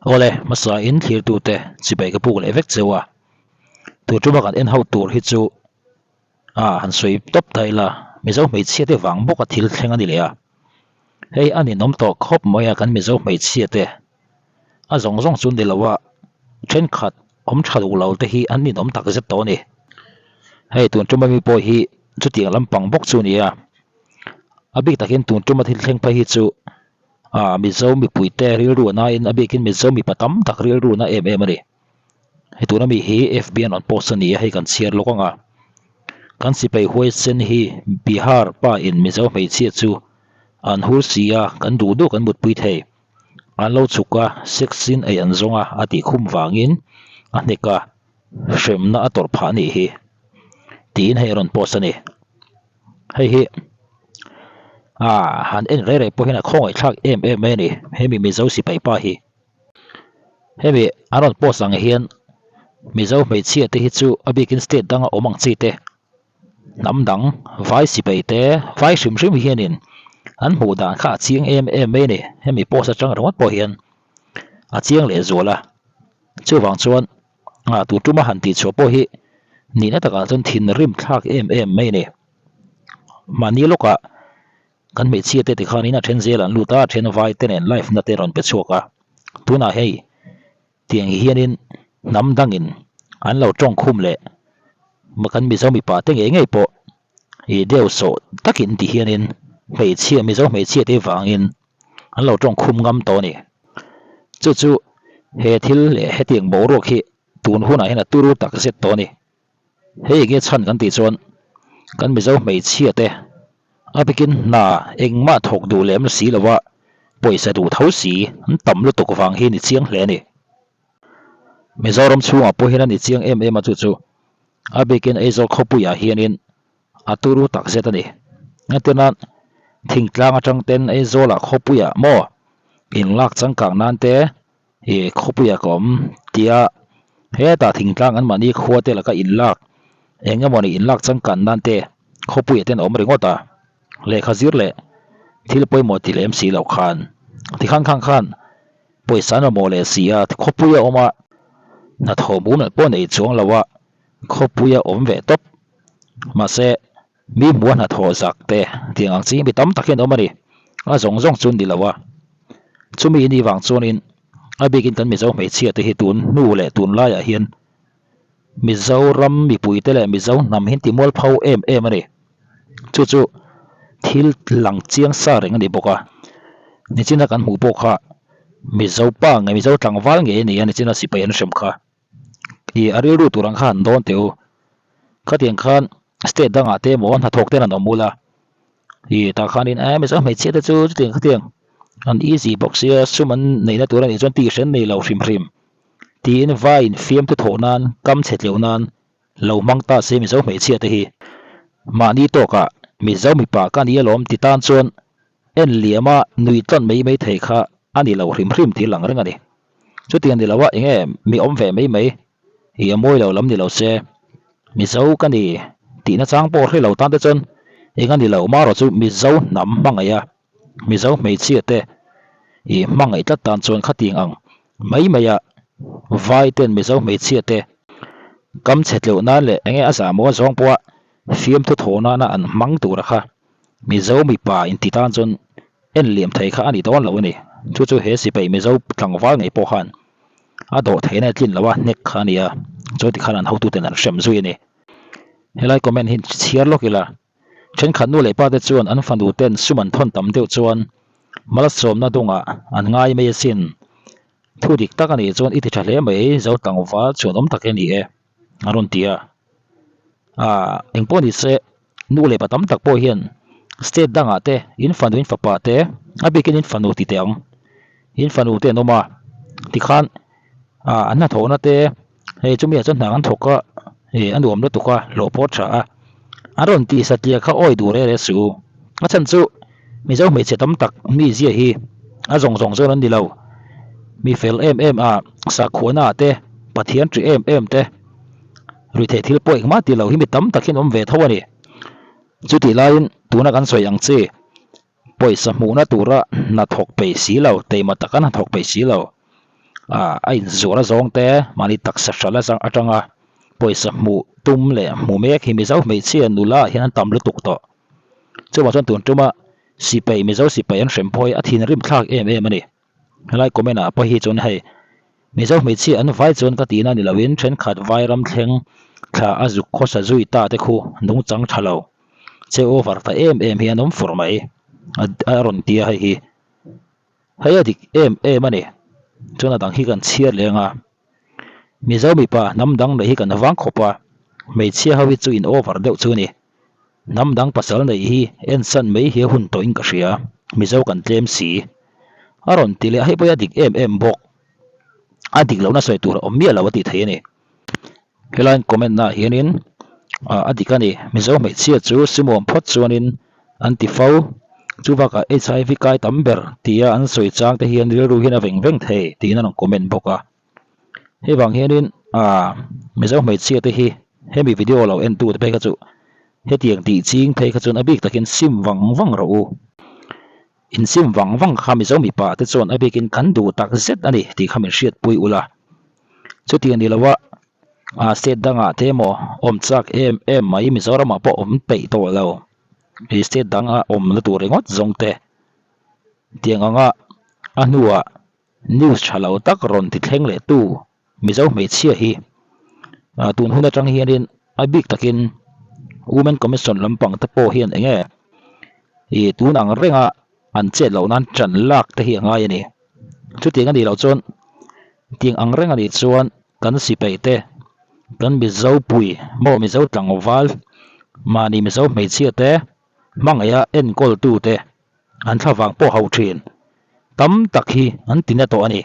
Awle, hmasa in thlirtute chibai ka puk leh vek cheu a, tu tuma kan en ho tur hi chu a han sawi tawp ta ila, Mizo hmeichhia te vang bawka thil thleng a ni leh a, hei a ninawm tawh khawp mai a kan Mizo hmeichhia te a zawng zawng chu ni lo a, thenkhat awm tha duh lo te hi an ninawm tak zet tawh a ni. Hei tun tuma mi pawh hi chutiang lampang bawk chu a ni a, a bik takin tun tuma thil thleng phei hi chu Ah, Mizo mipuite rilru nain a bikin Mizo mipa tam tak rilru na em em a ni. Hei tuna mi hi FB an rawn post a ni a, hei kan chhiar lawk ang a. Kan sipai huaisen hi Bihar pa in Mizo hmeichhia chu an hur si a, kan duh duh kan mutpui thei. An lo chhuk a, sex in ei an zawng a, a tih khum vangin a hnek a, hremna a tawrh phah a nih hi. Tiin hei a rawn post a ni. Hei hi ah han en rei rei pawh hian a khawngaih thlak em em mai a ni hemi Mizo sipai pa hi. Hemi an rawn post ang hian Mizo hmeichhia te hi chu a bikin state danga awm ang chi te hnam dang vai sipai te vai hrim hrim hianin an hmuh dan kha a chiang em em mai a ni hemi post atang ringawt pawh hian a chiang leh zual a chuvang chuan Ah tu tuma han tih chhuah pawh hi nihna takah chuan thinrim thlak em em mai a ni. Mahni lawkah kan hmeichhia te tikhanin a then zel an lut a, a then vai te nen live na te rawn pe chhuak a. Tunah hei tiang hianin hnam dangin an lo tawng khum leh kan Mizo mipa te ngei ngei pawh ih deuh sawh takin ti hianin hmeichhia Mizo hmeichhia te vangin an lo tawng khum ngam tawh a ni. Chu chu he thil leh hetiang boruak hi tun hunah hian a turu tak zet tawh a ni. Hei enge chhan kan tih chuan kan Mizo hmeichhia te a bikin hna engmah thawk duh lem si lova pawisa duh tho si an tam lutuk vang hi ni chiang hle a ni. Mizoram chhungah pawh hian a ni chiang em em a chu chu a bikin Aizawl khawpuiah hianin A turu tak zet a ni. Engtin a thingtlang atang ten Aizawlah khawpuiah maw inlak changkang nan te ih khawpuiah ka awm tia hetah thingtlang an mahni khua te laka inlak eng emaw ni inlak changkan nan te khawpuiah ten a awm ringawt a, lehkha zir leh thil pawimawh ti lem si loh khan tikhan khang khan pawisa an mamawh leh si a khawpuia awm a hnathawh mumal pawh nei chuang lo a khawpuia awm ve tawp. Mahse, mi hmuh a hnathawh zak te tiang ang chi mi tam tak hian awm a ni. A zawng zawng chu ni lo a. Chumi ni vang chuanin a bikin kan Mizo hmeichhia te hi tun hnu leh tun laiah hian Mizoram mipui te leh Mizo hnam hi ti mualpho em em a ni. Chu chu thil lang chiang sa reng a ni bawk a. Nichina kan hmuh pawh kha Mizo pa nge Mizo tlangval nge a ni a nichina sipai an hrem kha. Ih a rilru tur ang kha han dawn teh u. Khatiang khan state dangah te emaw hnathawk ten an awm ula. Ih tah khanin eh mizo hmeichhia te chu chutiang khatiang an easy bawk sia sum an neihna tur a nih chuan tih hran nei lo hrim hrim tiin vai infiam te thawh nan kam chhe tleuh nan lo hmang ta se mizo hmeichhia te hi mahni tawkah mizo mipa ka ni alawm ti tan chuan en liama nui tlawn mai mai thei kha a ni lo hrim hrim tih lang reng a ni. Chutiang ni lo a enge mi awm ve mai mai ih a mawi lo lam ni lo se Mizo ka ni tih na chang pawh hre lo tan te chuan eng a ni lo marawh chu Mizo hnam hmangaih a Mizo hmeichhia te ih hmangaih tlat tan chuan khatiang ang mai mai a vai ten Mizo hmeichhia te kam chhe tleuh nan leh enge a zah maw a zawng pawh a fiamthu thaw nana an hmang tur a kha Mizo mipa inti tan chuan En liam thei kha a ni dawn lo a ni. Chu chu he sipai Mizo tlangval ngei pawh khan a dawh theihna a tlin lo a, hnek kha a ni a, chuan tikhan an hotuten an hrem zui a ni. Helai comment hi chhiar lawk ila, thenkhat nu leh pa te chuan an fanu ten sum an thawn tam deuh chuan malsawmna dungah an ngai mai asin. Thu dik tak a nih chuan i ti tha hle mai, Zo tlangval chuan awm tak hi a ni e, a rawn ti a. Aaa engpawh ni se Nu leh pa tam tak pawh hian state dangah te in fanu in fapa te a bikin in fanu ti teh ang in fanu te an awm a tikhan ah an hnathawhna te hei chumi ah chuan hna an thawk a ih a nuam lutuk a hlawh pawh a tha a an rawn tih satliah kha awi duh reh reh suh u a chhan chu Mizo hmeichhe tam tak mi zia hi a zawng zawng zawn an ni lo mi fel em em a sakhuana ah te Pathian ṭih em em te. Ruihtheih thil pawh engmah tih loh hi mi tam tak hian awm ve tho a ni. Chutih laiin tuna kan sawi ang chi, pawisa hmuhna tura hna thawk peih si lo, teima taka hna thawk peih si lo. Ah a inzuar a zawng te mahni taksa hralh atanga pawisa hmuh tum leh hmu mek hi Mizo hmeichhia nula ah hian an tam lutuk tawh. Chuvang chuan tun tuma sipai Mizo sipai an hrem pawh hi a thinrim thlak em em a ni. Helai comment ah pawh hi chuan hei Mizo hmeichhia an vai chuan ka tihna ni loin thenkhat vai ram thleng thla a zuk khawsa zui ta te khu nungchang tha lo che over ta em em hi an awm fur mai a rawn ti a hei hi. Hei a dik em em a ni. Chuan a dang hi kan chhiar leh anga Mizo mipa hnam dang neih hi kan vang khawp a, hmeichhia ho hi chu in over deuh chu a ni. Hnam dang pasal neih hi ensan mai hi a hun tawhin ka hria, Mizo kan tlem si. A rawn ti leh a, hei pawh hi a dik em em bawk. A dik lohna sawi tur a awm miah lo a tih theih a ni. Helaiin comment naah hianin a dik a ni, Mizo hmeichhia chu simuam phawt chuanin an ti fo, chuvakah HIV kai tam ber tia an sawi chang te hian rilru hian a veng veng thei tiin an rawn comment bawk a. Hei vang hianin Mizo hmeichhia te hi hemi video lo en tu te phei kha chu hetiang tih ching phei kha chuan a bik takin sim vang vang rawh u. Insim vang vang kha Mizo mipa te chuan a bikin kan duh tak zet a ni tih kha min hriatpui ula. Chutiang ni loa ah state dangah te emaw awm chak em em mai Mizoramah pawh awm peih tawh lo. Ih state danga awmna tur ringawt zawng te tiang anga a hnuah news tha lo tak rawn ti thleng leh tu Mizo hmeichhia hi tun hun atang hianin a bik takin Women Commission lampang te pawh hian eng nge ih tun ang renga an chet loh nan ṭan lak te hi a ngai a ni. Chutiang a nih loh chuan tiang ang reng a nih chuan kan sipai te kan Mizo pui maw Mizo tlangval mahni Mizo hmeichhia te hmangaih a enkawl tu te an thlavang pawh ho ṭhin tam tak hi an ti na tawh a ni.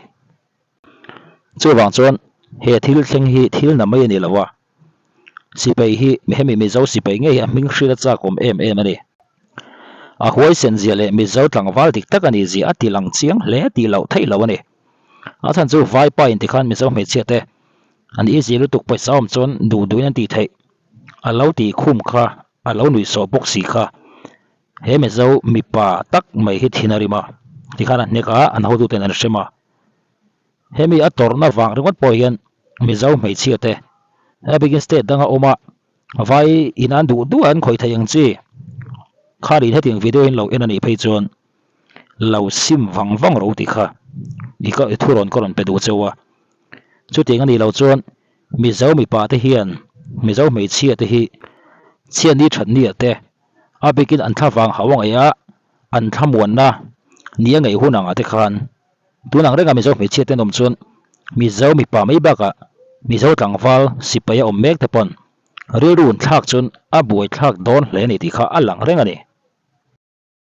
Chuvang chuan he thil thleng hi thil na mai a ni lo a, sipai hi hemi Mizo sipai ngei hi a hming hriat a chak awm em em a ni. A huaisen zia leh Mizo tlangval dik tak a nih zia a ti lang chiang hle tih loh theih loh a ni. A chhan chu Vaipa in tikhan Mizo hmeichhia te an easy lutuk pawisa awm chuan duh duhin an tih theih a lo tih khum kha a lo nuihsawh bawk si kha. He Mizo mipa tak mai hi thin a rim a, tikhan a hnek a, an hotuten an hrem a. Hemi a tawrhna vang ringawt pawh hian Mizo hmeichhia te a bikin state danga awm a vai in an duh duh a an khawih thei ang chi kharin hetiang video in lo en a nih phei chuan lo sim vang vang ro tih kha i ka i thurawn ka rawn pe duh cheu a. Chutiang a nih loh chuan Mizo mipa te hian Mizo hmeichhia te hi chhiatni thatni ah te a bikin an thlavang hauh a ngaih a an thlamuanna ni a ngaih hun angah te khan Tun ang renga Mizo hmeichhia te an awm chuan Mizo mipa mai bakah Mizo tlangval sipai a awm mek te pawn rilru thlak chuan a buai thlak dawn hle a ni tih kha a lang reng a ni.